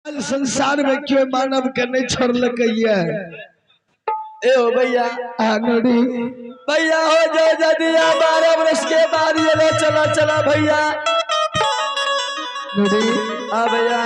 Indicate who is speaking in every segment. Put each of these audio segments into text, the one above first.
Speaker 1: संसार में क्यों मानव के नहीं छोड़लकै ये।
Speaker 2: ए हो भैया
Speaker 1: नोरी
Speaker 2: भैया हो जो जदिया 12 बरस के बाद ये चला चला भैया।
Speaker 1: नोरी
Speaker 2: हाँ भैया।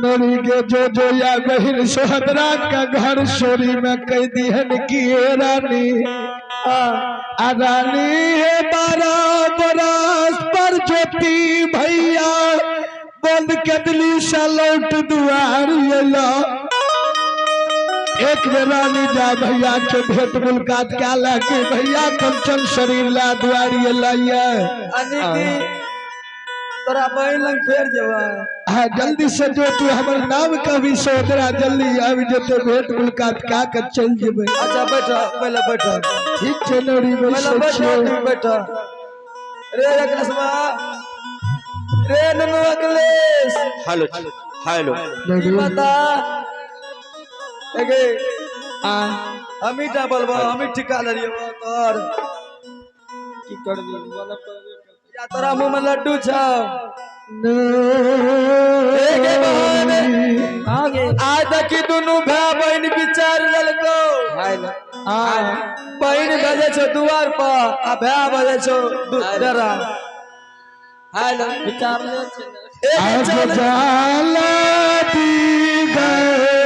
Speaker 1: नोरी के जो जो या बहिन सोहदरा का घर सोरी में कह दिहन की रानी आ रानी है 12 बरस पर ज्योति भैया बंद कदली से लौट दुआर ये। एक बेर रानी जा भैया के भेंट मुलाकात क्या ला के भैया कंचन शरीर ला दुआर ये लाइए।
Speaker 2: तोरा बहन लंग फेर जेबा।
Speaker 1: हाँ जल्दी से जो तू हमर नाम कभी सोदरा जल्दी आबि जेते भेंट मुलाकात का के चल जेबे।
Speaker 2: अच्छा बैठो पहले बैठो।
Speaker 1: ठीक छै नोरी
Speaker 2: पहले बैठो तू बैठो। रे अखिलेशवा रे नन्नू अखिलेश।
Speaker 3: हेलो हेलो
Speaker 2: बता एगे आ हमी टा बोलबो हमी ठिका लेलियो तोर की करबी बोला या तोरा मुंह में लड्डू छौ। एगे बहन आगे आज देखी दुनू भाई बहन विचार लेलको। बहन भेजै छौ दुआर पर आ भाई भेजै छौ डेरा।
Speaker 4: हेलो विचार ले छै
Speaker 1: अब जाला दी गए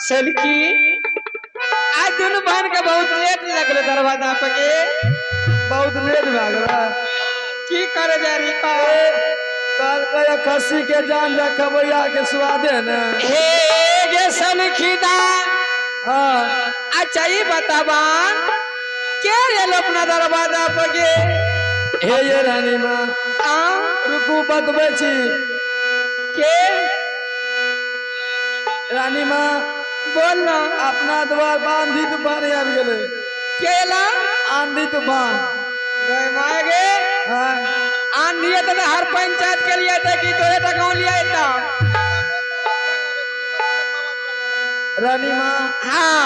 Speaker 4: सलकी आज दोनों बहन के बहुत लेट लगल दरवाजा पे के
Speaker 2: बहुत लेट भए गेल।
Speaker 4: की करे जा रही का
Speaker 2: काल के खस्सी के जान जा खबैया के स्वादे ने
Speaker 4: हे गे सलखीदा।
Speaker 2: हां
Speaker 4: अच्छा ये बताबा के रे अपना दरवाजा पे के
Speaker 2: हे ये रानी मां
Speaker 4: आ
Speaker 2: रुकू बतबै छी
Speaker 4: के
Speaker 2: रानी मां
Speaker 4: बोल ना।
Speaker 2: अपना द्वार पर आंधी तूफान आबि गेलै।
Speaker 4: केला
Speaker 2: आंधी तूफान
Speaker 4: गए माय गे। आन दिए तो हर पंचायत के लिए थे कि तोरे टका लिए था।
Speaker 2: रानी माँ
Speaker 4: हाँ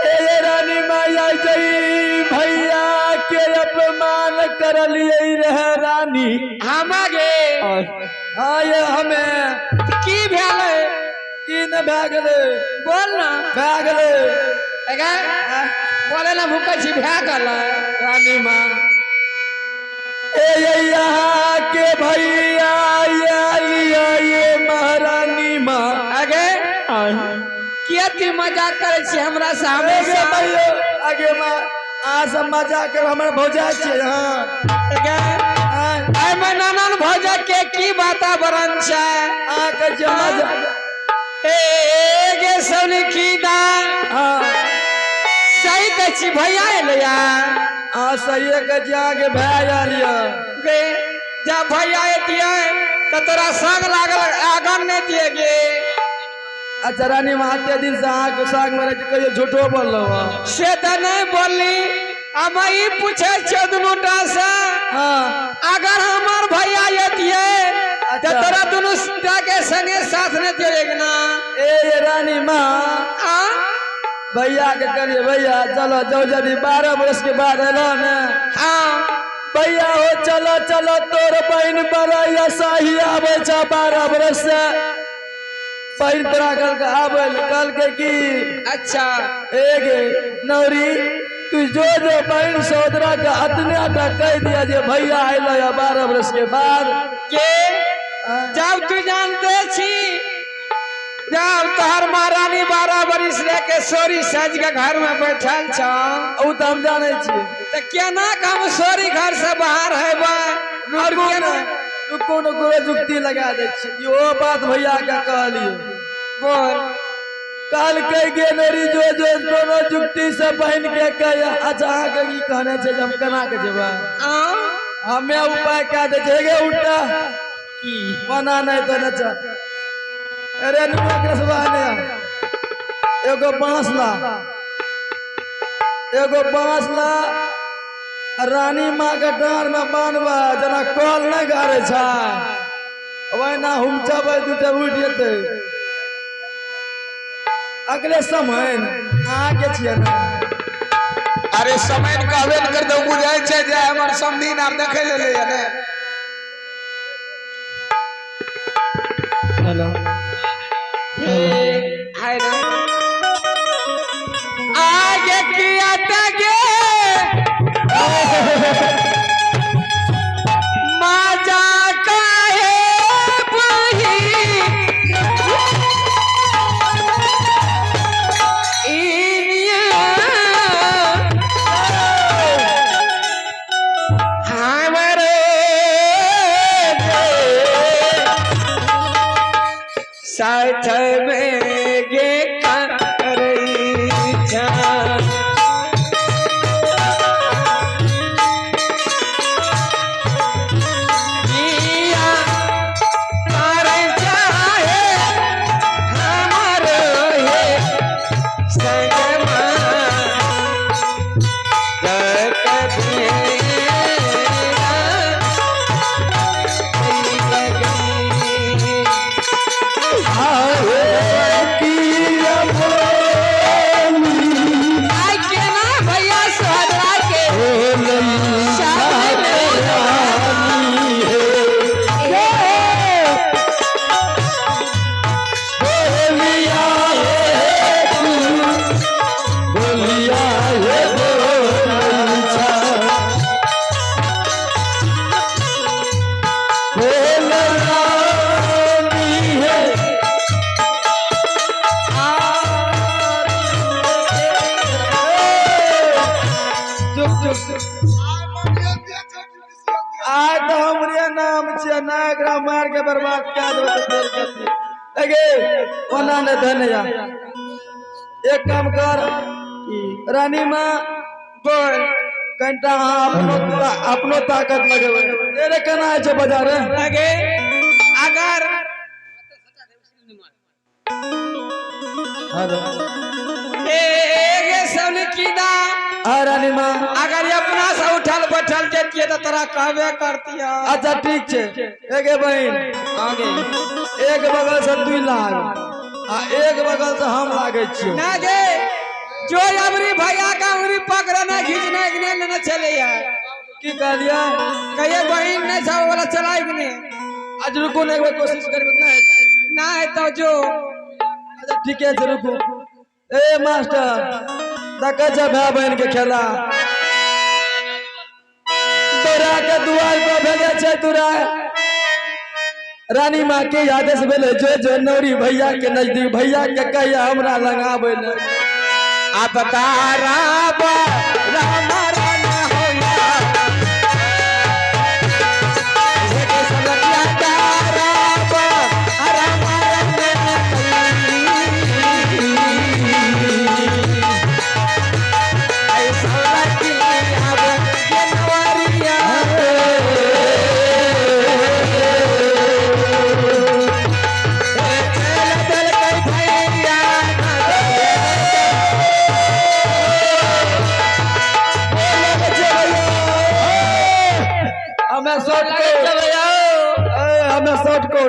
Speaker 2: ए रानी माँ आई जई भैया के अपमान कर लिए रहे रानी।
Speaker 4: हम गे
Speaker 2: हाँ ये हमें
Speaker 4: की भेल
Speaker 2: की न भए गेलै
Speaker 4: बोल ना
Speaker 2: भए गेलै
Speaker 4: बोले ना भूखा छी भए गेलै।
Speaker 2: रानी माँ ए यहाँ के भैया लिया ये महारानी माँ।
Speaker 4: आगे किया तू मजाक करे छी हमरा से हमेशा?
Speaker 2: आगे माँ आ सब मजाक कर हमर भौजाई छियै। हाँ
Speaker 4: एहिमे नानन भौजा के की वातावरण छै?
Speaker 2: आ के जे मजा
Speaker 4: ए गे सोनकी दा।
Speaker 2: हाँ
Speaker 4: सही कहै छी भैया एलै।
Speaker 2: हाँ सही कहै छी अहाँके भाय आयल यऽ।
Speaker 4: गे जब भैया एतियै तऽ तोरा संग लागल आगन नहि दिए गे।
Speaker 2: अच्छा रानी माँ एते दिन से अहाँके संग मे रहै छी कहियो झूठो बोललहुँ?
Speaker 4: से तऽ नहि बोलली। हम ई पूछै छियौ दुनू टा से।
Speaker 2: हाँ
Speaker 4: अगर हमर भैया एतियै तऽ तोरा दुनू टा के संगे साथ नहि दिए ना?
Speaker 2: ए रानी माँ भैया के कहलिए भैया चलो जाओ जल्दी 12 बरस के बाद एलो ने।
Speaker 4: हाँ
Speaker 2: भैया हो चलो चलो तोर बहन बड़ा शाही आबै छ 12 बरस से बहन तोरा कल आबै कहलकै की
Speaker 4: अच्छा
Speaker 2: ए गे नौरी तू जो जो बहन सहोदरा के अतने टा कह दिया जे भैया अयलो या 12 बरस के बाद
Speaker 4: के जब तू जानते छी जब तोहर महारानी 12 बरिस लेके सोरी सज के घर में बैठल छ
Speaker 2: ओ तो हम जाने छी
Speaker 4: तो केना के हम सोरी घर से बाहर हेबै? और केना
Speaker 2: रुको न कोनो जुक्ति लगा दै छी। इहो बात भैया के कहलिए
Speaker 4: बोल
Speaker 2: कहलकै गे नौरी जो जो कोनो जुक्ति से बहन के कह। अच्छा अहाँके ई कहने छै जे हम केना के जेबै? हमे उपाय कए दै छै गे उठा
Speaker 4: की
Speaker 2: मना नहि तऽ नहि चल। अरे नुआ ने एगो बांस ला एगो बांस ला रानी माँ के डाँर में बान्हबै जेना कल नहि गारै छै ओहिना हुमचबै दूटा उठि जेतै। अगले समय अहाँके छियै ने?
Speaker 1: अरे समय कहबे ने करतौ बुझै छै जे हमर समधिन आर देखै लेलै ने।
Speaker 4: हेलो आगे किया तगे मजा काहे बही इनिया हमरे साथ में गे
Speaker 2: आइ तऽ हमरे नाम छियै ना एकरा मार के बर्बाद कए देबै तऽ फेर कथी। अगे ओना नहि धने जा एक काम कर रानी माँ
Speaker 4: बोल
Speaker 2: कनिटा अहाँ अपनो ताकत लगेबै। अरे केना होइ छै बाजार?
Speaker 4: अगे अगर
Speaker 2: हेलो
Speaker 4: ए गे सोनकी दा।
Speaker 2: हाँ रानी माँ।
Speaker 4: अगर अपना से उठल बैठल जतिये तो तोरा कहबे करतिया।
Speaker 2: अच्छा ठीक छे। एगे बहन
Speaker 4: आगे
Speaker 2: एक बगल से 2 लाख आ एक बगल से हम लागे छियो।
Speaker 4: ना गे जो अबरी भैया का उंगली पकड़ना खींचना के नहीं लेना चले यार।
Speaker 2: की कहलिए?
Speaker 4: कहिए बहन नहीं सब वाला चलाए कि नहीं।
Speaker 2: आज रुको ना एक बार कोशिश करबे ना
Speaker 4: ना है तो जो।
Speaker 2: अच्छा ठीक है रुको। ए मास्टर देखे छे भाई बहन के खेला। तोरा के दुआर पर भेजे छे तोरा रानी माँ के आदेश भेले जो जो नौरी भैया के नजदीक भैया के कहिया हमरा लग आबै ले।
Speaker 4: अब तारा राम राना होया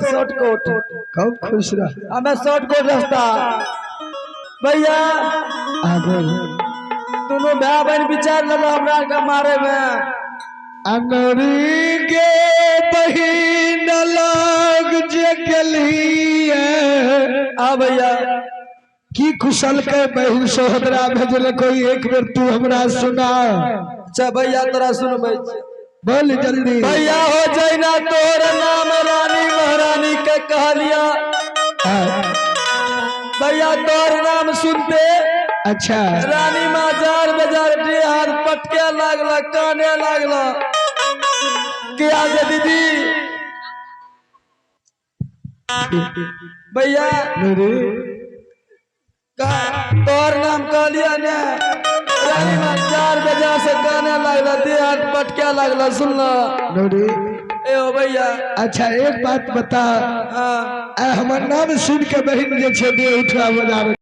Speaker 2: शॉर्ट कोट
Speaker 1: खूब खुश रह।
Speaker 2: हमें शॉर्ट कोट रास्ता भैया
Speaker 1: आगे
Speaker 2: दोनों भाई बहन विचार लगा हमरा के मारे में।
Speaker 1: अनरी के बहिन लग जे गेलिए
Speaker 2: आ भैया
Speaker 1: की कुशल के बहिन सोहदरा भेजले कोई एक बेर तू हमरा सुना।
Speaker 2: अच्छा भैया तोरा सुनबै
Speaker 1: बोल जल्दी।
Speaker 2: भैया हो जाइना तोर नाम रानी महारानी के कहलिया। भैया तोर नाम सुनते
Speaker 1: अच्छा
Speaker 2: रानी माँ जार बाजार हाथ पटके लागल काने लागल क्या जे दीदी। भैया तोर नाम कहलिया ने रानी माँ 4 बजे से काने लागल देह हाथ पटके लागल सुनल। ए हो भैया।
Speaker 1: अच्छा एक बात बता, हमार नाम सुन के बहिन जे छे दे उठा बजावे।